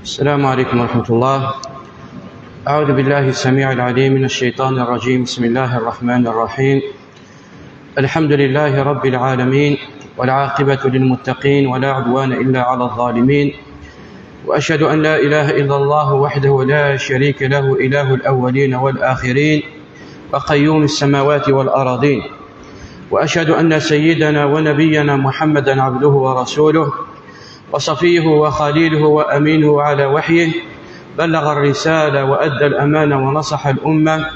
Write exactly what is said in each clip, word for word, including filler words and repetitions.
السلام عليكم ورحمة الله. أعوذ بالله السميع العليم من الشيطان الرجيم. بسم الله الرحمن الرحيم. الحمد لله رب العالمين، والعاقبة للمتقين، ولا عدوان إلا على الظالمين، وأشهد أن لا إله إلا الله وحده لا شريك له، إله الأولين والآخرين، وقيوم السماوات والأراضين، وأشهد أن سيدنا ونبينا محمدا عبده ورسوله، وصفيه وخليله وأمينه على وحيه، بلغ الرسالة وأدى الأمانة ونصح الأمة،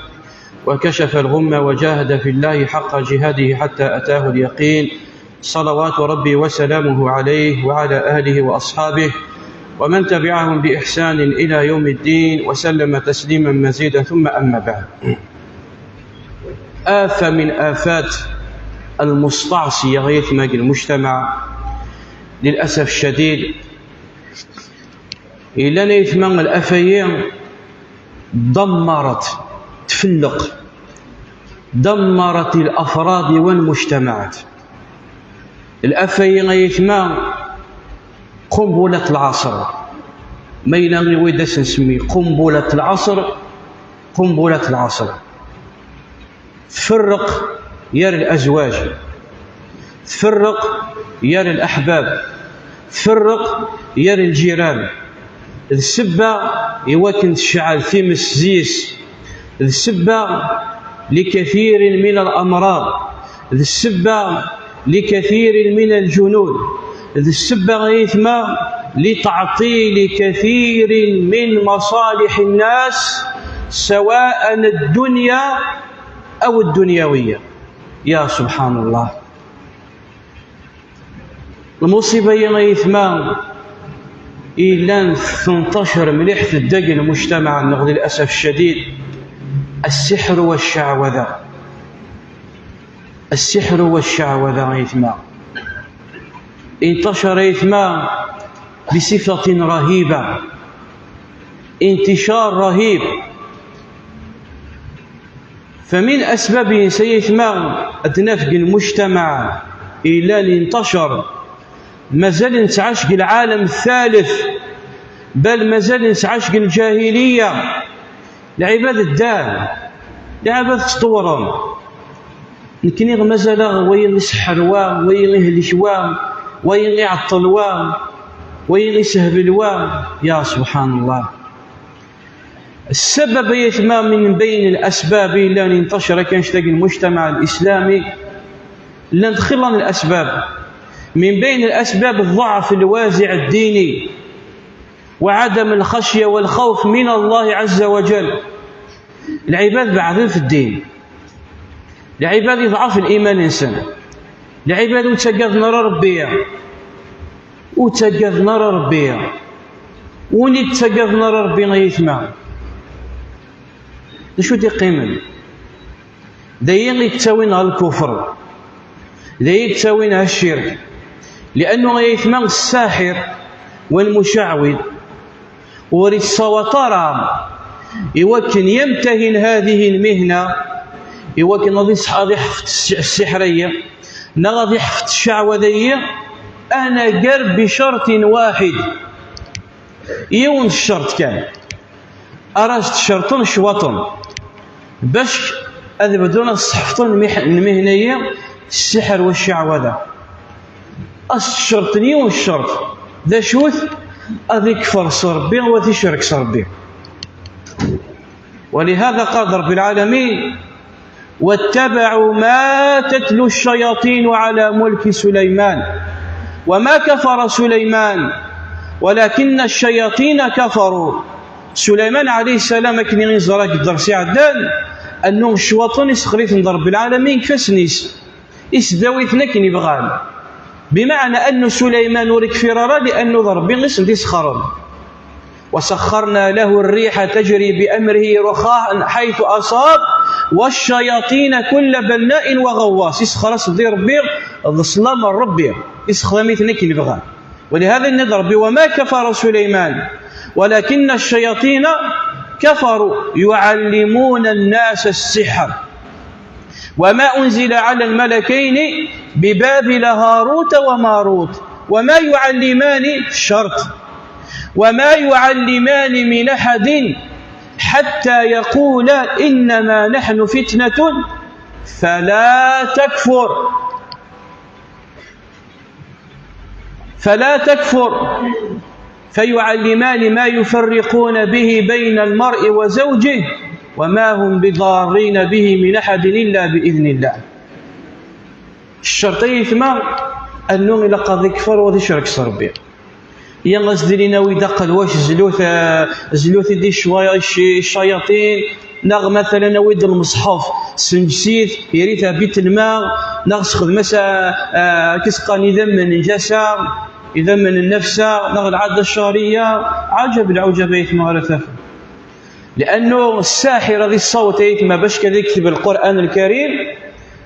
وكشف الغمة، وجاهد في الله حق جهاده حتى أتاه اليقين، صلوات ربي وسلامه عليه وعلى آله وأصحابه ومن تبعهم بإحسان إلى يوم الدين، وسلم تسليما مزيدا. ثم أما بعد. آفة من آفات المستعصية غيث ما المجتمع، للأسف الشديد. إلا نيث ما الآفة دمرت، تفلق، دمرت الأفراد والمجتمعات. الآفة غيث ما قنبلة العصر. ما إلا نريد نسمي قنبلة العصر، قنبلة العصر. تفرق يا الأزواج، تفرق يا الأحباب، تفرق يا الجيران. السبة يوكن تشعل ثيمس زيس. السبة لكثير من الأمراض. السبة لكثير من الجنون. السبة غيثما لتعطيل كثير من مصالح الناس، سواء الدنيا أو الدنيوية. يا سبحان الله. المصيبة يا غيثما إلا تنتشر مليح في الدق المجتمع النغ للأسف الشديد، السحر والشعوذة. السحر والشعوذة غيثما انتشر غيثما بصفة رهيبة، انتشار رهيب. فمن أسباب سيثما أتنافق المجتمع إلى اللي انتشر، مازال نتعاش العالم الثالث، بل مازال نتعاش الجاهلية. العباد الدان، العباد تطورون. نكني مازال وين يسحر وا، وين يهلك وا، وين يعطل وا، وين يسهبل وا. يا سبحان الله. السبب يثمى من بين الأسباب اللي انتشر كان شتاق المجتمع الإسلامي، لأن خلال الأسباب، من بين الأسباب الضعف الوازع الديني وعدم الخشية والخوف من الله عز وجل. العباد بعضهم في الدين، العباد يضعف الإيمان إنسان، العباد وتقاذ نرى ربي، وتقاذ نرى ربي، وني تقاذ نرى ربي غيثما. شو دي قيمن؟ دايين يتساوين على الكفر، دايين يتساوين على الشرك، لأنه غيثما الساحر والمشعوذ ورث سوطرة يوكن يمتهن هذه المهنة، يوكن غادي يصح-، غادي يحفظ الس-، السحرية، نا غادي يحفظ الشعوذية. أنا قال بشرط واحد، يون الشرط كان، أراج الشرط شواطن باش أذ بدون الصحفطن المهنية السحر والشعوذة. الشرط نيو الشرط ذا شوث أذ يكفر صربي وذي شرك صربي. ولهذا قال رب العالمين: "واتبعوا ما تتلو الشياطين على ملك سليمان وما كفر سليمان ولكن الشياطين كفروا". سليمان عليه السلام، أكن يزرق الدرس يعدان، أنه الشواطن يسخريت رب العالمين كفسنيس. Isdawit-nni akken yebɣan. بمعنى أن سليمان ur ikfir ara لأنه d Ṛebbi i s-d-isxeṛen. وسخرنا له الريح تجري بأمره رخاء حيث أصاب والشياطين كل بناء وغواص. Isxer-as-d i Ṛebbi, d sslam n Ṛebbi. Isxdam-iten akken yebɣa. ولهذا yenna-d Ṛebbi: "وما كفر سليمان ولكن الشياطين كفروا يعلمون الناس السحر". وما أنزل على الملكين ببابل هاروت وماروت وما يعلمان، شرط، وما يعلمان من أحد حتى يقولا إنما نحن فتنة فلا تكفر، فلا تكفر، فيعلمان ما يفرقون به بين المرء وزوجه، وما هم بضارين به من أحد إلا بإذن الله. الشرط يثمى أنه إلا قضي كفر وذي شرك صربي. Yan as-d-inin awi-d aqelwac, zlut, eh, zlut-id i ccwa-, i cc-, i ccayaṭin, neɣ matalan awi-d lmeṣḥef, ssenǧes-it, err-it ɣer Bit Lmal, neɣ sexdem-as, eh, eh, akken i s-qqaren idammen n nnǧasa, idammen n nnefsa, neɣ lɛada ccerɛiyya, ɛǧab lɛuǧab ay tmeɣra tafat. Liannu ssaḥir ad yessaweḍ ayetma bac ad yekteb Lqur'an Lkarim,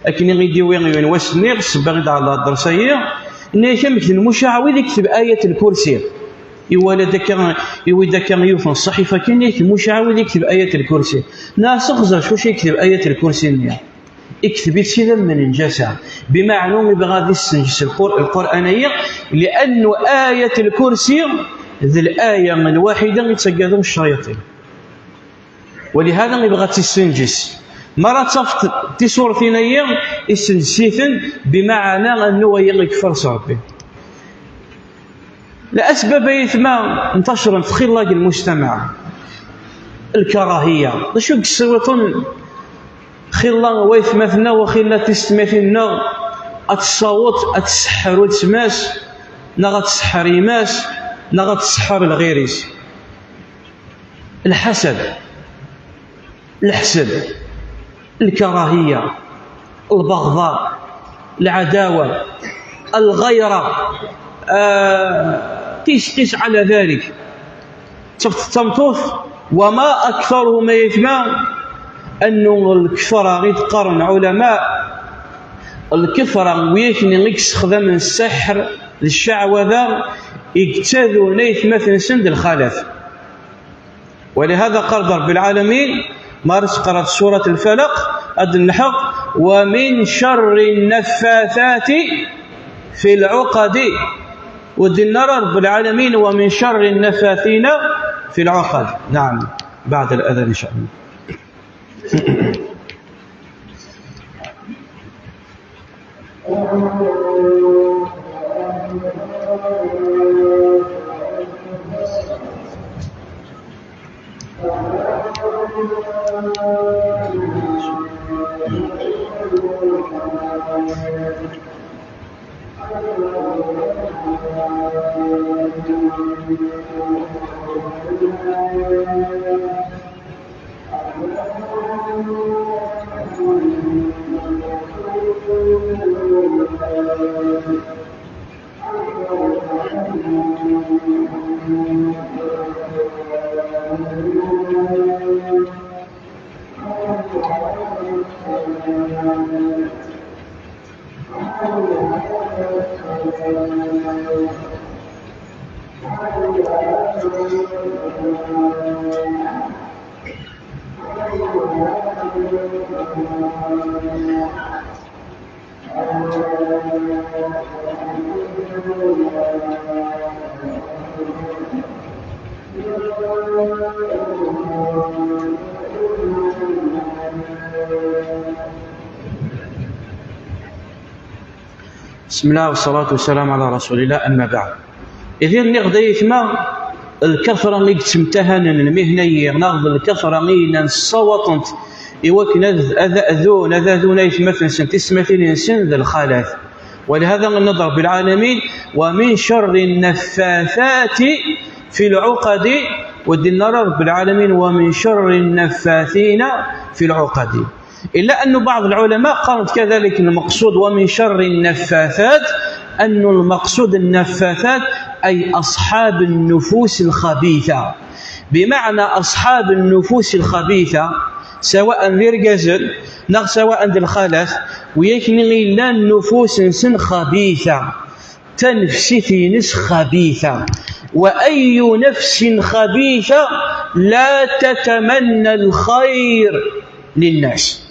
akken i d-yewwi yiwen wass-nni, ssebba i d-ɛelleɣ dders-agi, yenna-yak amek d lmucaɛ wid yekteb Ayat Lkursi. Iwala-d akka, iwi-d akka yiwet n ṣṣaḥifa kan, yenna-yak lmucaɛ wid yekteb Ayat Lkursi. Neɣ sexẓer s wacu yekteb Ayat Lkursi-nni. Ikteb-it s idammen n nnǧasa. Bimaɛna yebɣa ad issenǧes Lqur-, Lqur'an-agi, liannu Ayat Lkursi d laya lwaḥida i ttaggaden ccayaṭin. Walihada yebɣa ad tt-issenǧes. Mi ara tafeḍ tisurtin-agi, issenǧes-iten, bimaɛna annu aya ikeffer s Ṛebbi. Lasbab ayetma ntacrent txilla deg lmujtamaɛ, lkarahiya. D acu i yessiwṭen xilla waytmaten-nneɣ, wa xilla tisetmatin-nneɣ, ad tessaweḍ ad tesseḥḥer weltma-s, neɣ ad tesseḥḥer yemma-s, neɣ ad tesseḥḥer lɣir-is? Lḥasad, leḥsed, lkarahiya, lbeɣḍa, lɛadawa, lɣayra, ah, qis, qis ɛla dalik. Tafeḍ tameṭṭut, wama aktaruhum ayetma, annu lkefra i d-qqaren lɛulama, lkefra n wiyakni i yessexdamen sseḥr d cceɛwada, i yettadun aytmaten-nsen d lxalat. Walihada qal-d Ṛebbi lɛalamin, mi ara teqreḍ surat Lfalaq, ad d-nelḥeq: ومن شر النفاثات في العقد. Ur d-yenni ara Ṛebbi lɛalamin: ومن شر النفاثين في العقد. نعم، بعد الأذان إن شاء الله. بسم الله والصلاة والسلام على رسول الله، أما بعد. Ihi nniɣ-d ay aytma, lkatra i yettemtahanen lmihna-yi, neɣ d lkatra i yellan ssawaṭent i wakken ad, ad adun, ad adun aytmaten-nsen, tismatin-nsen d lxalat. Walihada yenna-d Ṛebbi lɛalamin: ومن شر النفاثات في العقد. Ur d-yenni ara Ṛebbi lɛalamin: ومن شر النفاثين في العقد. إلا أن بعض العلماء قالوا كذلك المقصود ومن شر النفاثات، أن المقصود النفاثات أي أصحاب النفوس الخبيثة، بمعنى أصحاب النفوس الخبيثة، سواء d irgazen neɣ سواء d lxalat, wiyakni yellan nnufus-nsen xabitha. Tanefsit-ines xabitha. وأي نفس خبيثة لا تتمنى الخير للناس.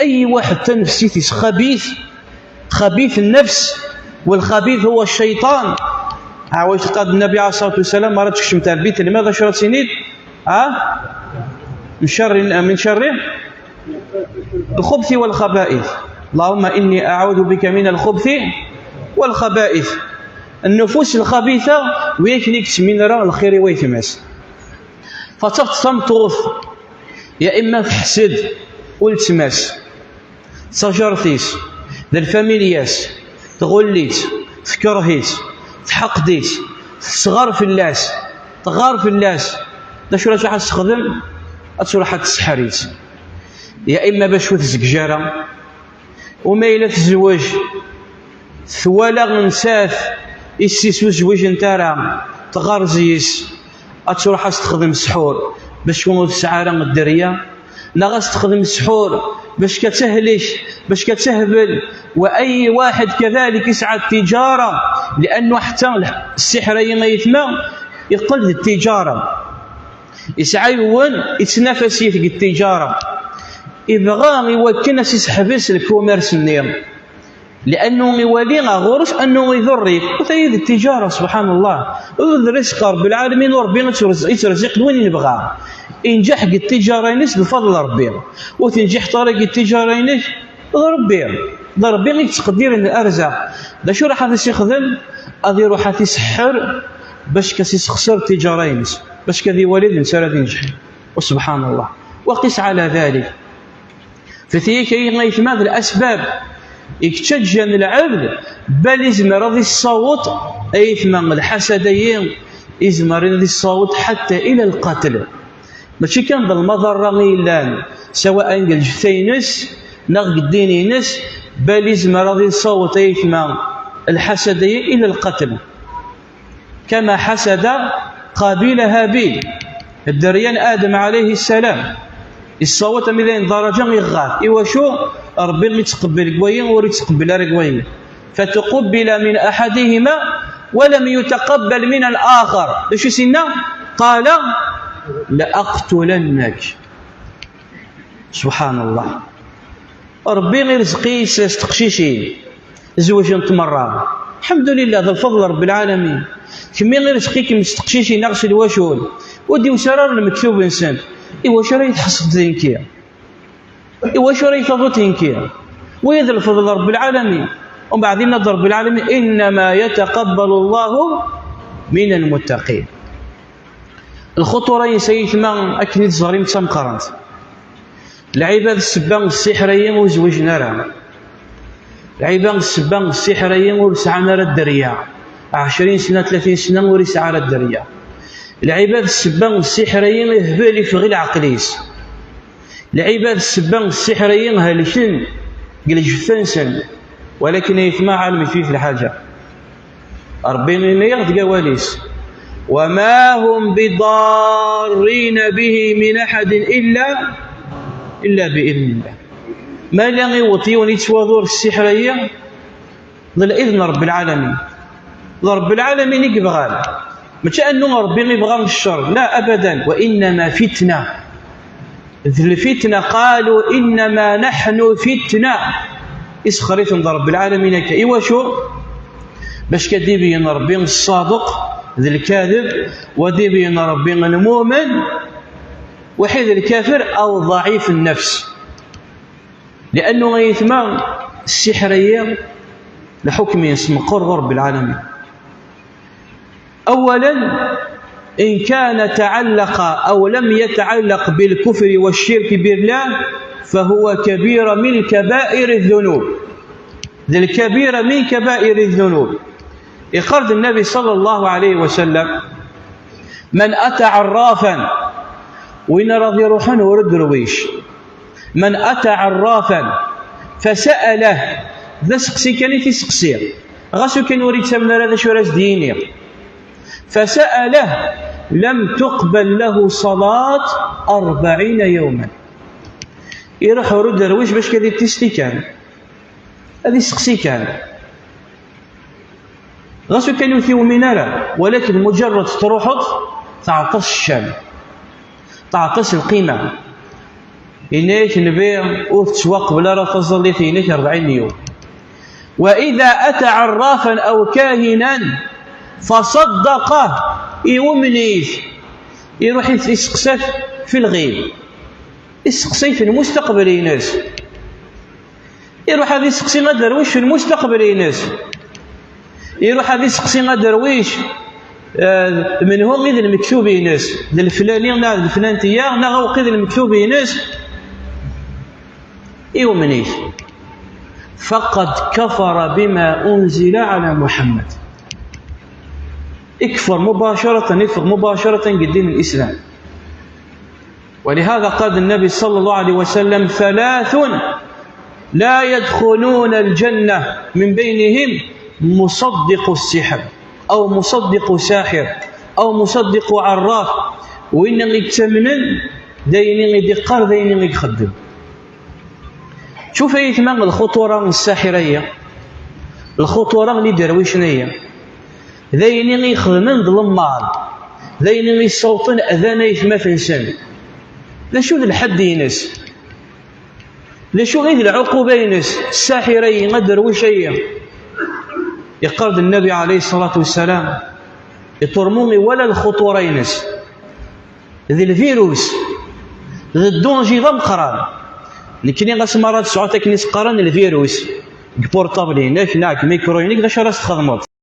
أي واحد تنفسيتيس خبيث، خبيث النفس، والخبيث هو الشيطان. عاوز قال النبي عليه الصلاة والسلام: ما راتش شمت البيت لماذا شرا سنين؟ ها؟ من شر، من شر الخبث والخبائث. اللهم إني أعوذ بك من الخبث والخبائث. النفوس الخبيثة ويكنيك تسمين راه الخير ويتماس. فتفت تمطوث يا إما تحسد ولتماس. تجارتيس، ذا الفاميلياس، تغليت، تكرهيت، تحقديت، تصغر في اللاس، تغار في اللاس. دا شو راح تخدم؟ أتروح تسحريت. يا إما باش وتزكجارة، وما إلا تزوج، ثوالا نسات، إسيس وزوج نتارا، تغار زيس، أتروح تخدم سحور، باش وتسعى الدريا، ناغ أس تخدم السحور باش كتهلك، باش كتهبل. وأي واحد كذلك يسعى التجارة، لأنه حتى السحر أي ما يتمى يقل التجارة. يسعى يون يتنافس في التجارة، يبغى يوكل أس يسحبس الكوميرس النير. لأنه يولي غورس أنه يضرك. وتأيد التجارة، سبحان الله، الرزق رب العالمين، وربي يترز-، يترزق وين يبغى. ينجح قد التجارة ينس بفضل ربي، وتنجح طريق التجارة ينس ربي. ربي يتقدر الأرزاق. دا شو راح يخدم؟ هذه يروح يسحر باش كسيسخسر التجارة ينس، باش كذي والد إنسان ينجح. وسبحان الله، وقس على ذلك. فتيك أي غيثما الأسباب يكتجن العبد، بل يزمر هذه الصوت، أيثما الحسدين يزمر هذه الصوت حتى إلى القتل. ماشي كان ذا المضرة يلان، سواء قال جثينس نغ الدين ينس، بل يزمر هذه الصوت أيثما الحسدين إلى القتل. كما حسد قابيل هابيل، الدريان آدم عليه السلام. الصوت من درجة يغار. إيوا شو؟ ربي اللي يتقبل قوي وري يتقبل راه قوي. فتقبل من أحدهما ولم يتقبل من الآخر. شو سنة؟ قال: "لأقتلنك". سبحان الله. ربي يرزقي س-، ستقشيشين. زوجنت مرة. الحمد لله، هذا الفضل رب العالمين. كمي غير رزقيك من ستقشيشين، نغسل واشول. ودي وسرر المكتوب إنسان. إيوا شو راه يتحسب ذينكي؟ إيوا شو راه يتضوت ذينكي؟ ويذ الفضل رب العالمين. ومن بعد إن رب العالمين: "إنما يتقبل الله من المتقين". الخطورة ينسى يتما أكن تزغرين تمقرنت. العباد السبة السحرية وزوجنا راه. العباد السبة السحرية ورسعنا راه الدريا. عشرين سنة، ثلاثين سنة ورسعنا راه الدريا. العباد السبة السحرية يهبل يفغي العقليس. العباد السبة السحرية هلكن قل جثنسن. ولكن يتما عالم في الحاجة. ربي ينيغ دقواليس: "وما هم بضارين به من أحد إلا، إلا بإذن الله". ما لا يوطيون يتواضور السحرية ضل إذن رب العالمين. رب العالمين يبغى، ماشي أنه ربي يبغى الشر، لا أبدا، وإنما فتنة. ذي الفتنة قالوا: "إنما نحن فتنة". إسخريت من رب العالمين هكا. إيوا شو؟ باش كدي بين ربي الصادق ذي الكاذب، ودي بين ربي المؤمن وحيد الكافر أو ضعيف النفس. لأنه غيثما السحرية لحكم يسمى قرب رب العالمين. أولا، إن كان تعلق أو لم يتعلق بالكفر والشرك بالله فهو كبيرة من كبائر الذنوب. ذي الكبيرة من كبائر الذنوب. يقرد النبي صلى الله عليه وسلم: "من أتى عرافا"، وين راضي يروحون ورد رويش. "من أتى عرافا فسأله"، ذا سقسي كان يتسقسي. غاسو كان يريد سمنا هذا شو راس ديني. "فسأله لم تقبل له صلاة أربعين يوما". يروح يرد رويش باش كذي تستي كان. هذه سقسي كان. غاسو كان يثيو من أرى، ولكن مجرد تروحض تعطس الشام، تعطس القيمة. Yenna-yak Nnbi, ur tettwaqbel ara taẓallit-inek rebɛin n yum. وإذا أتى عرافا أو كاهنا فصدقه, iwmen-it, iruḥ iseqsa-t fi lɣib, iseqsa-t fi lmustaqbel-ines. Iruḥ ad iseqsi aderwic fi lmustaqbel-ines. Iruḥ ad iseqsi aderwic, eh, menhu i d lmektub-ines, d leflani neɣ d leflantiya, neɣ awqi d lmektub-ines. Iwmen-it. فقد كفر بما أنزل على محمد. Ikfer mubacaratan, iffeɣ mubacaratan deg ddin n Islam. ولهذا قال النبي صلى الله عليه وسلم: ثلاث لا يدخلون الجنة من بينهم مصدق السحر، أو مصدق ساحر، أو مصدق عراف. Win i yettamnen d ayen i d-iqqar, d ayen i ixeddem. Tcuf ay aytma lxuṭura n ssaḥir-agi, lxuṭura n iderwicen-agi, d ayen i ixedmen d lemmal, d ayen i yessawṭen adan aytmaten-nsen. D acu d lḥedd-ines? D acu i d lɛuquba-ines? Ssaḥir-agi, aderwic-agi, yeqqar-d Nnabi ɛalayhi ṣṣalatu wassalam, iṭurmu iwala lxuṭura-ines. D lvirus, d ddunji d ameqqran. Nekni ɣas ma ara tesɛuḍ akken i s-qqaren lvirus deg portable-inek neɣ deg mikro-inek, d acu ara s-txedmeḍ?